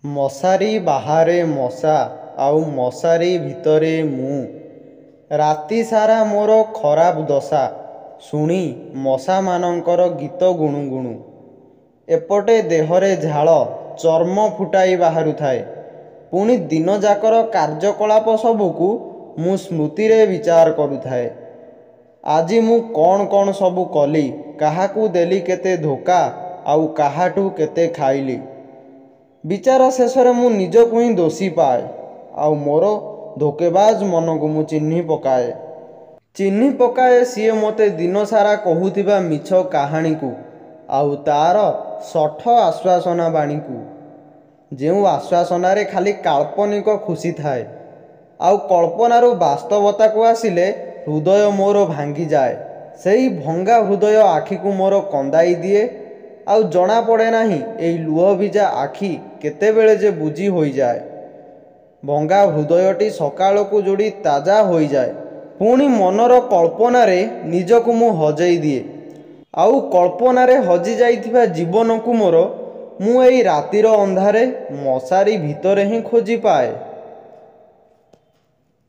ମଶାରୀ ବାହାରେ ମଶା ଆଉ ମଶାରୀ ଭିତରେ ମୁଁ। ରାତିସାରା ମୋର ଖରାପ ଦଶା ଶୁଣି ମଶାମାନଙ୍କର ଗୀତ ଗୁଣୁଗୁଣୁ। ଏପଟେ ଦେହରେ ଝାଳ ଚର୍ମ ଫୁଟାଇ ବାହାରୁଥାଏ। ପୁଣି ଦିନଯାକର କାର୍ଯ୍ୟକଳାପ ସବୁକୁ ମୁଁ ସ୍ମୃତିରେ ବିଚାର କରୁଥାଏ। ଆଜି ମୁଁ କ'ଣ କ'ଣ ସବୁ କଲି, କାହାକୁ ଦେଲି କେତେ ଧୋକା ଆଉ କାହାଠୁ କେତେ ଖାଇଲି। ବିଚାର ଶେଷରେ ମୁଁ ନିଜକୁ ହିଁ ଦୋଷୀ ପାଏ ଆଉ ମୋର ଧୋକେବାଜ ମନକୁ ମୁଁ ଚିହ୍ନି ପକାଏ। ଚିହ୍ନି ପକାଏ ସିଏ ମୋତେ ଦିନସାରା କହୁଥିବା ମିଛ କାହାଣୀକୁ ଆଉ ତା'ର ଶଠ ଆଶ୍ୱାସନା ବାଣୀକୁ, ଯେଉଁ ଆଶ୍ୱାସନାରେ ଖାଲି କାଳ୍ପନିକ ଖୁସି ଥାଏ। ଆଉ କଳ୍ପନାରୁ ବାସ୍ତବତାକୁ ଆସିଲେ ହୃଦୟ ମୋର ଭାଙ୍ଗିଯାଏ। ସେଇ ଭଙ୍ଗା ହୃଦୟ ଆଖିକୁ ମୋର କନ୍ଦାଇ ଦିଏ ଆଉ ଜଣାପଡ଼େ ନାହିଁ ଏଇ ଲୁହଭିଜା ଆଖି କେତେବେଳେ ଯେ ବୁଜି ହୋଇଯାଏ। ଭଙ୍ଗା ହୃଦୟଟି ସକାଳକୁ ଯୋଡ଼ି ତାଜା ହୋଇଯାଏ। ପୁଣି ମନର କଳ୍ପନାରେ ନିଜକୁ ମୁଁ ହଜେଇ ଦିଏ। ଆଉ କଳ୍ପନାରେ ହଜିଯାଇଥିବା ଜୀବନକୁ ମୋର ମୁଁ ଏଇ ରାତିର ଅନ୍ଧାରେ ମଶାରୀ ଭିତରେ ହିଁ ଖୋଜି ପାଏ।